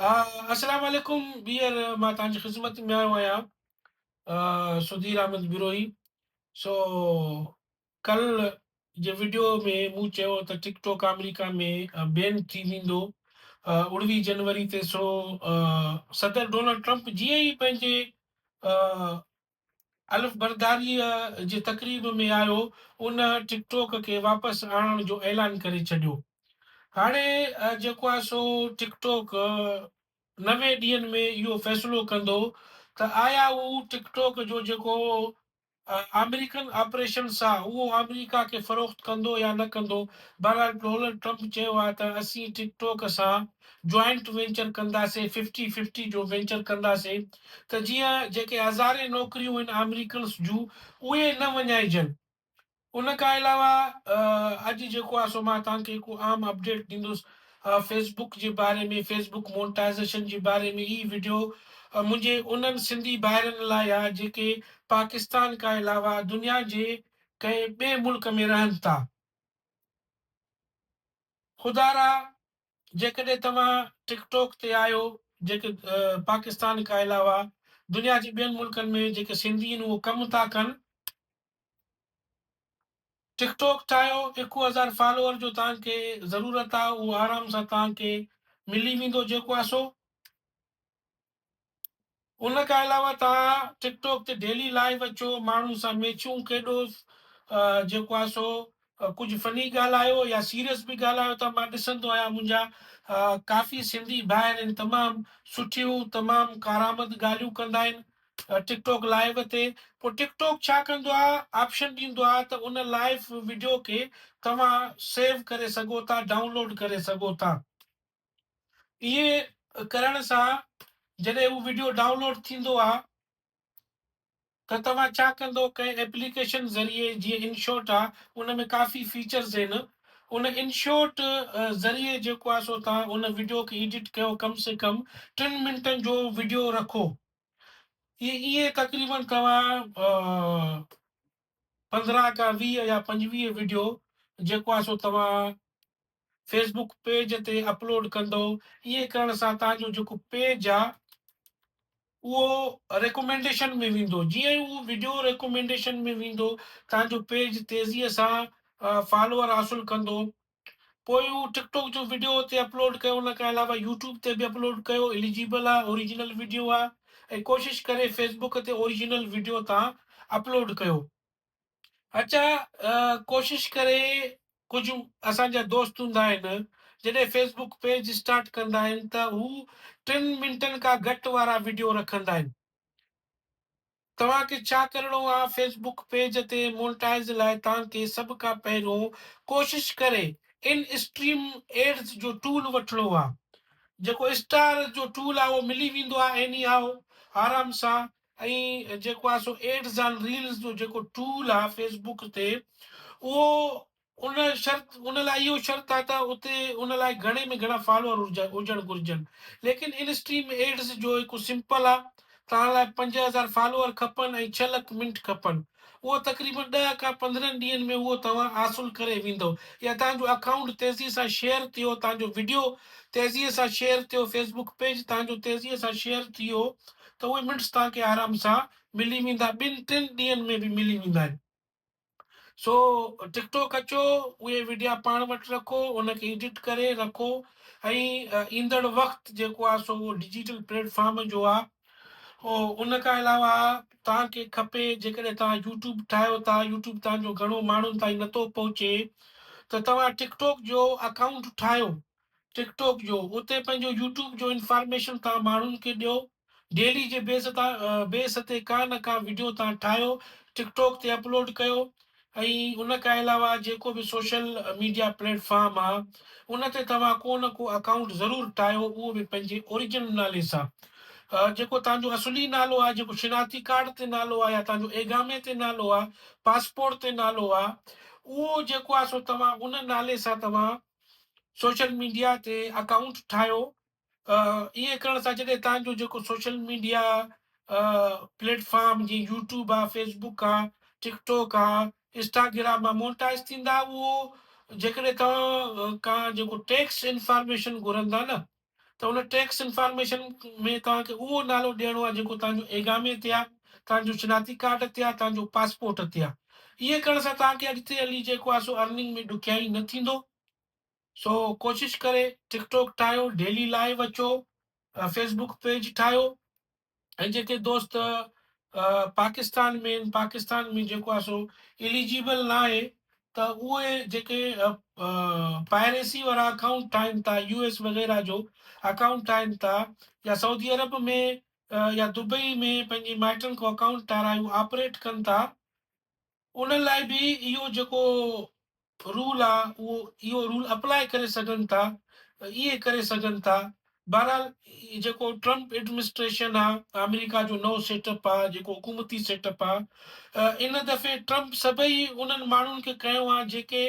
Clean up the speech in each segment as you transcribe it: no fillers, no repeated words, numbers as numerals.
اسلام عليڪم ٻيهر مان توهان جي خدمت ۾ آيو آهيان سڌير احمد بروهي سو ڪل جي وڊيو ۾ مون چيو ته ٽڪ ٽاڪ آمريڪا ۾ بين ٿي ويندو 19 جنوري تي سو صدر ڊونلڊ ٽرمپ جيئن ئي پنهنجي الف برداريء جي تقريب ۾ آيو، ان ٽڪ ٽاڪ کي واپس آڻڻ جو اعلان ڪري ڇڏيو. هاڻي جيڪو آهي سو ٽڪ ٽاڪ 90 ڏينهن ۾ اهو فيصلو ڪندو ته آيا هو ٽڪ ٽاڪ جو جيڪو آمريڪن آپريشنس آ اهو آمريڪا کي فروخت ڪندو يا نه ڪندو. بهرحال ڊونلڊ ٽرمپ چيو آهي ته اسين ٽڪ ٽاڪ سان جوائنٽ وينچر ڪنداسين، ففٽي ففٽي جو وينچر ڪنداسين ته جيئن جيڪي هزارين نوڪريون آهن آمريڪنس جون اهي نه وڃائجن. ان کان علاوه اڄ جيڪو آهي سو مان توهان کي هڪ عام اپڊيٽ ڏيندس فيس بڪ جي باري ۾ فيس بڪ مونٽائزيشن جي باري ۾ هي وڊيو منهنجي انهن سنڌي ڀائرن لاء آهي جيڪي پاڪستان کان علاوه دنيا جي ڪنهن ٻئي ملڪ ۾ رهن ٿا. خدارا جيڪڏهن توهان ٽڪ ٽاڪ تي آهيو جيڪي پاڪستان کان علاوه دنيا جي ٻين ملڪن ۾ جيڪي سنڌي آهن اهو ڪم ٿا ڪن ٽڪ ٽاڪ ٺاهيو هڪ هزار فالوور جو توهان کي ضرورت آهي اهو آرام سان توهان کي ملي ويندو جيڪو آهي سو ان کان علاوه توهان ٽڪ ٽاڪ تي ڊيلي لائيو اچو ماڻهن سان ميچون کيڏو جيڪو آهي سو ڪجهه فني ڳالهايو يا سيريس به ڳالهايو ته مان ڏسندو آهيان منهنجا ڪافي سنڌي ڀائر آهن تمام سٺيون تمام ڪارآمد ڳالهيون ڪندا آهن ٽڪ ٽاڪ لائيو تي پوء ٽڪ ٽاڪ ڇا ڪندو آهي آپشن ڏيندو آهي ته ان لائيو وڊيو کي توهان سيو ڪري سگهو ٿا ڊائونلوڊ ڪري سگهو ٿا. ائين ڪرڻ سان جڏهن هو وڊيو ڊائونلوڊ ٿيندو آ ته توهان ڇا ڪندو ڪنهن ايپليڪيشن ذريعي جيئن انشوٽ آ ان ۾ ڪافي فيچرز آهن ان انشوٽ ذريعي جيڪو آ سو توهان ان وڊيو کي ايڊٽ ڪيو ڪم سي ڪم ٽن منٽن جو وڊيو رکو ائين تقريبن توهان 15 کان 20 يا 25 وڊيو جيڪو آ سو توهان فيس بڪ پيج تي اپلوڊ ڪندو ائين ڪرڻ سان توهان جو جيڪو پيج آ اهو ريڪمينڊيشن ۾ ويندو جيئن ئي اهو وڊيو ريڪمينڊيشن ۾ ويندو توهان جو پيج تيزي سان فالوور حاصل ڪندو پوء اهو ٽڪ ٽاڪ جو وڊيو اتي اپلوڊ ڪيو ان کان علاوه يوٽيوب تي به اپلوڊ ڪيو اليجيبل آ اوريجنل وڊيو آ ۽ ڪوشش ڪري فيس بڪ تي اوريجنل وڊيو توهان اپلوڊ ڪيو. اچا ڪوشش ڪري ڪجهه اسان جا دوست هوندا آهن جڏهن فيس بڪ پيج اسٽارٽ ڪندا آهن ته هو ٽن منٽن کان گهٽ وارا وڊيو رکندا آهن توهان کي ڇا ڪرڻو آ فيس بڪ پيج تي مونٽائز لاء توهان کي سڀ کان پهريون ڪوشش ڪري ان اسٽريم ايڊز جو ٽول وٺڻو آ جيڪو اسٽار جو ٽول آ اهو ملي ويندو آ ايني هائو آرام سان ۽ جيڪو آهي سو ايڊز آن ريلز جو جيڪو ٽول آهي فيس بڪ تي اهو ان شرط ان لاء اهو شرط آهي ته اتي ان لاء گهڻي ۾ گهڻا فالوور هجڻ گهرجن ليڪن ان اسٽريم ايڊز جو هڪ سمپل آهي توهان لاء 5000 فالوور کپن ۽ 6 لک منٽ کپن اهو تقريبن 10 کان 15 ڏينهن ۾ اهو توهان حاصل ڪري ويندؤ يا توهان جو اڪائونٽ تيزي سان شيئر ٿيو توهان جو وڊيو تيزي سان شيئر ٿيو فيس بڪ پيج توهان جو تيزي سان شيئر ٿيو ته اهي منٽس توهان کي آرام سان ملي ويندا ٻن ٽن ڏينهن ۾ به ملي ويندا آهن سو ٽڪ ٽاڪ اچو اهي وڊيا پاڻ وٽ رکو ان کي ايڊٽ ڪري رکو ۽ ايندڙ وقت جيڪو آهي سو اهو ڊجيٽل پليٽ فارم جو آهي ان کان علاوه توهان کي کپي جيڪڏهن توهان يوٽيوب ٺاهيو ٿا يوٽيوب توهان جو گهڻو ماڻهن تائين نٿو پهچي ته توهان ٽڪ ٽاڪ جو اڪائونٽ ٺاهيو ٽڪ ٽاڪ جو اتي پنهنجو يوٽيوب جو انفارميشن توهان ماڻهن کي ڏيو ڊيلي جي بيس تان بيس تي ڪا نه ڪا وڊيو توهان ٺاهيو ٽڪ ٽاڪ تي اپلوڊ ڪيو ۽ ان کان علاوه جيڪو به سوشل ميڊيا پليٽ فارم آ ان تي توهان ڪو نه ڪو اڪائونٽ ضرور ٺاهيو اهو به پنهنجي اوريجنل نالي سان جيڪو توهان جو اصلي نالو آ جيڪو شناختي ڪارڊ تي نالو آ يا توهان جو ايگامي تي نالو آ پاسپورٽ تي نالو آ اهو جيڪو آ سو توهان ان نالي سان توهان سوشل ميڊيا تي اڪائونٽ ٺاهيو ائين ڪرڻ سان جڏهن توهان جو جيڪو سوشل ميڊيا پليٽ فارم جيئن يوٽيوب آ فيس بڪ آ ٽڪ ٽاڪ آ انسٽاگرام آ مونٽائز ٿيندا اهو جيڪڏهن توهان کان جيڪو ٽيڪس انفارميشن گهرندا نه ته ان ٽيڪس انفارميشن ۾ توهان کي اهو نالو ڏيڻو آهي جيڪو توهان جو ايگامي تي آهي، توهان جو شناختي ڪارڊ تي آهي، توهان جو پاسپورٽ تي آهي. ائين ڪرڻ سان توهان کي اڳتي هلي جيڪو آهي سو ارننگ ۾ ڏکيائي نه ٿيندو. سو ڪوشش ڪري ٽڪ ٽاڪ ٺاهيو، ڊيلي لائيو اچو، فيسبوڪ پيج ٺاهيو ۽ جيڪي دوست پاڪستان ۾ آهن پاڪستان ۾ جيڪو آهي سو اليجيبل نه آهي ته اهي جيڪي پائريسي وارا اڪائونٽ ٺاهين ٿا يو ايس وغيره جو اڪائونٽ ٺاهين ٿا يا سعودي عرب ۾ يا دبئي ۾ پنهنجي مائٽن کان اڪائونٽ ٺاهرائي اهو آپريٽ ڪن ٿا انهن لاء به اهو جيڪو رول آ اهو اهو رول اپلاء ڪري سگهن ٿا اهي ڪري سگهن ٿا بهرحال جيڪو ٽرمپ ايڊمنسٽريشن آ آمريڪا جو نئون سيٽ اپ آ جيڪو حڪومتي سيٽ اپ آ ان دفعي ٽرمپ سڀئي انهن ماڻهن کي کنيو آ جيڪي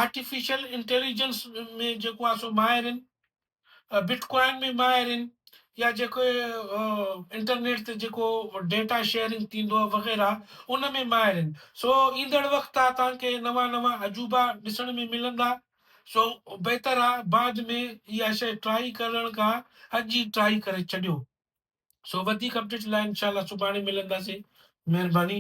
آرٽيفيشل انٽيليجنس ۾ جيڪو آ سو ماهر آهن بٽ ڪوائن ۾ ماهر آهن يا جيڪو انٽرنيٽ تي جيڪو ڊيٽا شيئرنگ ٿيندو آهي وغيره ان ۾ ماهر آهن سو ايندڙ وقت آ توهان کي نوان نوان عجوبا ڏسڻ ۾ ملندا سو بهتر آ بعد ۾ اها شيء ٽرائي ڪرڻ کان اڄ ئي ٽرائي ڪري ڇڏيو سو وڌيڪ اپڊيٽ لاء انشاء الله سڀاڻي ملنداسين مهرباني.